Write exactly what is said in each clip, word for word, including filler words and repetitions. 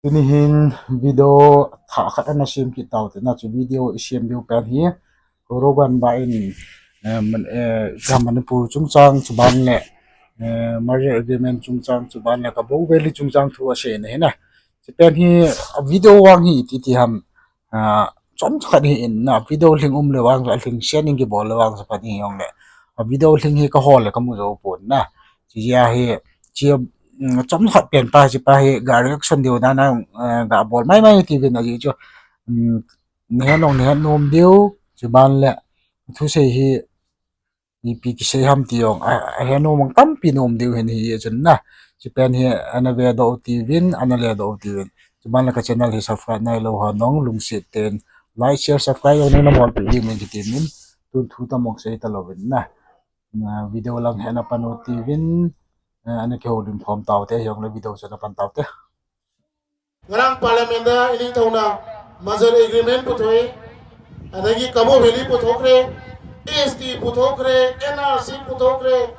Tuni hin video thah khat ana sem kit tau te na, chu video i sem diu pen hi Koroganba in, eh, man, eh, ka Manipur chungchang chuban le, eh, merger agreement chungchang chuban le Kabuk Valley chungchang thu asei na hi na. Chu pen hi a video vang hi ti ti ham, ah, chomcha khat hi in na, video lhing um le vang, lhing sian in kibol le vang sa phat hi jong le. A video lhing hi ka hol le ka mu zo pon na. Chi ya hi, chi, mm, chomcha khat pen pa, chi pa hi ga reaction diu na na, eh, ga bol mai mai ti vin a ji chu. Mm, ne nong ne nom diu, chuban le. Thusei hi, ipi kisei ham ti jong, a, a he nom ang tampi nom diu hin hi chun na. Chi pen hi ana ve doh ti vin, ana le doh ti vin. Chuban le ka channel hi subscribe nai lo ha nong lungset ten like, share, subscribe jong na bol pi hi min kiti min. Tun thu tamong sei ta lo vin na. Na video lang hi ana pan u ti vin, eh, ana kihoulim khom tau te, jong le video chu ana pan tau te. Ngarang parliament a iningthouna merger agreement puthoi, adagi Kabuk Valley puthokre, S T puthokre, N R C puthokre,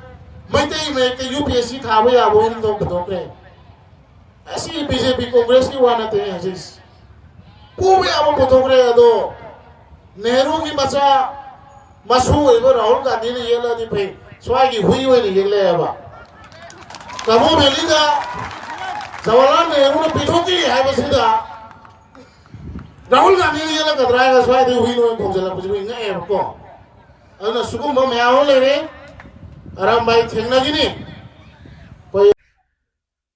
Meitei Mayek te U P S C thabo yabo iningthou puthokre. Asi B J P Congress ki wana te asis. Pubi abo puthokre ado. Nehru ki macha masu ibo Rahul Gandhi ne yela di phei. Swai ki hui hui ne yele ba. Kabuk Valley da Jawaharlal Nehru ne pithoki hai ba sida. Rahul Gandhi ne yela ka drai ka swai di hui no ko jala kuj hui nga e ko. Ana sukum ba me aho le re. Aram bai thengna gini.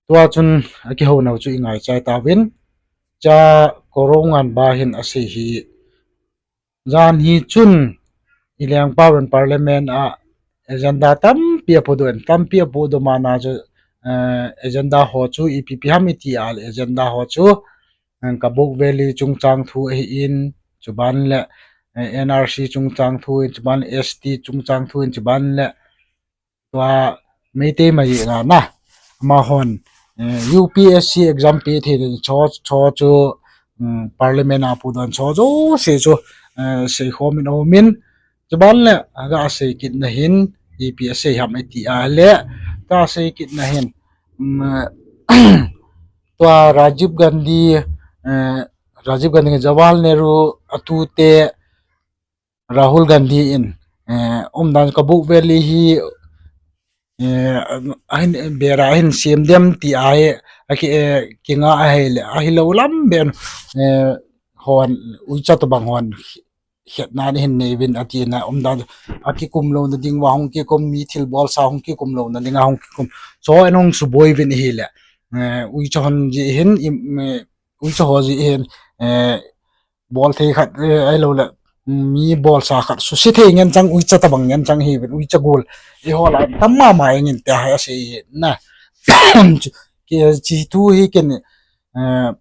Tua chun akihounau chu i ngaichai tauvin, cha Koroganba hin asei hi, jan hi chun i lengpa in parliament a agenda tampi apodoh in, tampi apodoh mana chu, eh, agenda ho chu ipi ipi ham iti a le agenda ho chu, eh, Kabuk Valley chungchang thu ahi in, chuban le, eh, N R C chungchang thu in, chuban le S T chungchang thu in, chuban le tua Meitei Mayek na na. Amahon, eh, U P S C exam pe thei ding cho, cho chu, um, parliament a pu don cho jouse chu, eh, sei khom in um in. Chuban le, aga sei kit na hin, ipi asei ham iti a le, ta sei kit na hin, um, tua Rajiv Gandhi, eh, Rajiv Gandhi, Jawaharlal Nehru, atute, Rahul Gandhi in, eh, umdan Kabuk Valley hi, eh, ahin bera ahin sem dem ti ahi, aki, eh, kinga ahi le, ahi lo lam ben, eh, hon, uicha tabang hon, khetna hin nei vin ati na, umdan, akikum lo na ding va hung kikum mi thil bol sa hung kikum lo na ding a hung kikum. So, en hung suboi vin hi le, eh, uicha hon ji hin, im, eh, uicha ho ji hin, eh, bol thei khat, eh, ahilou le, mi bolsa khat, susi thei ngen chang, uicha tabang ngen chang hi vin, uicha gol. Eiho la, tam mama ngen te hai asei hi na. Ki, chi thu hi ken, eh,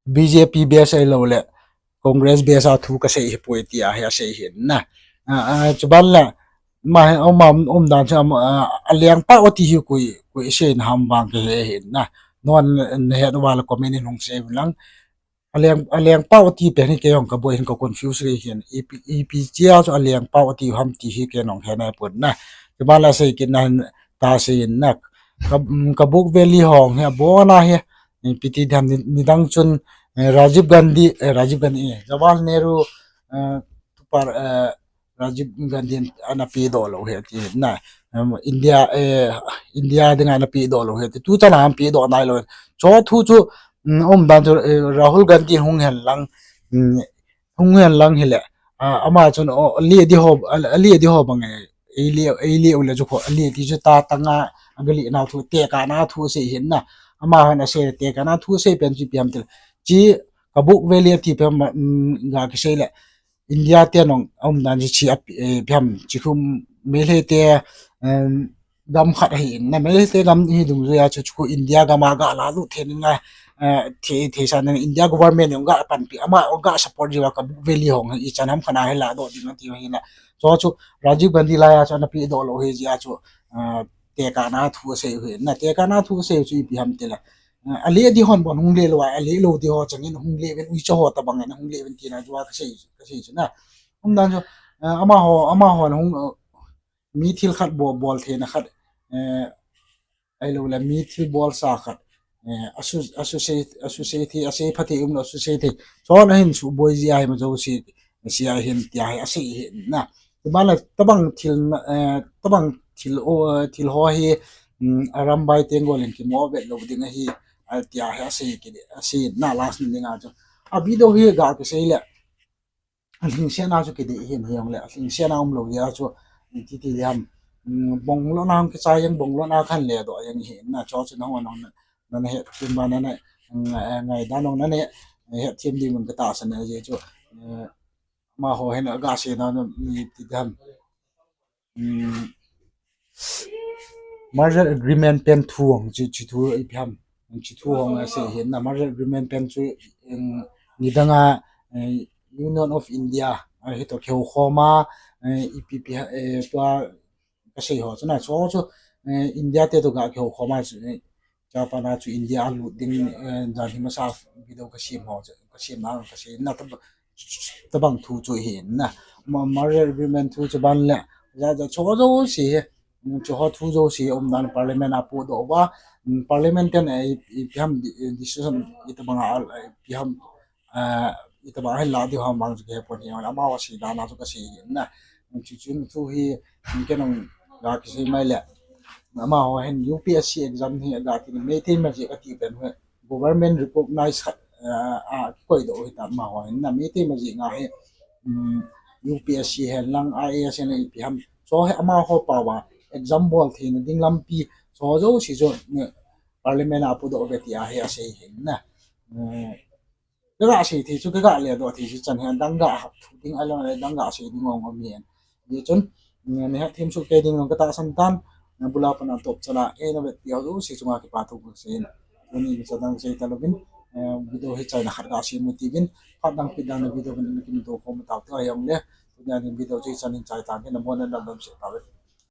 B J P base ahilou le, Congress base a thu kasei hi poi ti ahi asei hi na. Ah, ah, chuban le, ma he, um, um, umdan chu, um, ah, alengpa u ti hi koi, koi sei na ham vang kahe hi na. Non, na het uva le comment in hung sei vin lang. Aleng, alengpa u ti pen hi kei jong kaboi hin ka confuse rei hin. Ipi, ipi chia chu alengpa u ti ham ti hi kei jong he nai pon na. Chuban le sei kit na hin ta sei in na. Ka, um, Kabuk Valley hong hi abon a hi. Ipi ti dam ni, nidang chun, eh, Rajiv Gandhi, eh, Rajiv Gandhi, eh, Jawaharlal Nehru, eh, tupar, eh, Rajiv Gandhi in ana pe doh lou hi ati na, um, India, eh, India dinga ana pe doh lou hi ati. Tu chan a ana pe doh nai lou. Cho thu chu, um, umdan chu, eh, Rahul Gandhi hung hen lang, um, hung hen lang hi le, ah, ama chun, oh, ali di ho, ali di ho bang, eh, ei le, ei le u le chu kho, ali ti chu ta tanga, agali na thu, tekahna thu sei hin na. Ama han asei tekahna thu sei pen chu ipi ham ti le. Chi Kabuk Valley ati pen, um, ga kisei le. India te nong, a umdan chu chi ap, eh, ipi ham, chi khu Meitei te, em, gam khat ahi in na, Meitei te gam hi dungjuia chu, chu khu India gam a ga la lut thei in na, eh, thei, thei sa na India government jong ga panpi, ama jong ga support jiu a Kabuk Valley hong hi chan ham khat a hi la doh ding ati hi na. Chu chu Rajiv Gandhi laiya chu ana pe doh lou hi jia chu, eh, tekahna thu asei hi na, tekahna thu asei chu ipi ham ti le. Eh, ale di hon bon hung le lou a, ale lou di ho chang in hung le ven uicha ho tabang in hung le ven tina jua kasei, kasei chu na. Umdan chu, eh, amaho, amaho hung, eh, mi thil khat bol, bol theina khat, eh, ahilou le mi thil bolsa khat, eh, asu, asu sei, asu sei thei, asei pha thei umlou, asu sei thei. Chon ahin suboi jia hi ma jouse, sia hin tia hi asei hi na. Tibana tabang thil, eh, tabang thil, o, thil ho hi, um, arambai teng golin kimo vet lou ding ahi, a tia hi asei kidi, asei na last ni dinga chu. A video hi ga kisei le. Alhingsetna chu kidei hin hijongle, alhingsetna umlou jeh a chu, titi jam, um, bong lona hung kichai jeng, bong lona khan le doh jeng hi na, chu chu nahung nong na, nana hetthem ba nana, um, eh, ngaidam nong nana, eh, hetthem ding un katahsan e jeh chu, eh, amaho hin aga seina mi ti jam. Um, merger agreement pen thu hong chi, chi thu ipi ham, chi thu hong asei hin na, merger agreement pen chu, um, nidanga, eh, Union of India, eh, hitoh kihou khoma, eh, ipi pi, eh, tua kasei ho chu na, chu chu, eh, India te toh ga kihou khoma chu, eh, Japan a chu India alut ding, eh, jan hi masa video kasem ho chu, kasem na kasei na ta, tabang thu chu hi na. Ma, merger agreement thu chu ban le, ja, ja, chu jouse hi, chu ho thu jouse umdan parliament a podoh uva, um, parliament ten, eh, ipi ham di-, eh, decision itabang a, eh, ipi ham, eh, itabang a hin la diu ham vang chu kahepon hi, amaho sei dan a chu kasei hi na. Chu chu thu hi, um, kei nong ga kisei mai le. Amaho hin U P S C exam hi aga ti Meitei majeh kati pen hi government recognize khat, eh, a kikoidoh hi ta amaho hin na Meitei majeh nga hi, um, U P S C hen lang I A S hen ipi ham. Chu hi amaho pao a exam bol theina ding lampi. Chu jouse chu, eh, parliament a podoh uve tia hi asei hin na. Eh, kaga sei thei chu, kaga ledoh thei chu chan hi, adang ga hap thu ding alou le, adang ga sei ding ong um hin. Hijeh chun, eh, nahetthem soh kei ding nong katahsan tan, nabul a pat a natop chan a, eh, navetpi ho jouse chunga kipa thu kasei in. Tuni in chadang sei talouvin, eh, video hi chaina khat gasem u tivin, phat dang pit dang na video vin nakimuto khom tau te hijongle, tunia ding video chu hichan in chai tan, nabon na damdam seh tauve.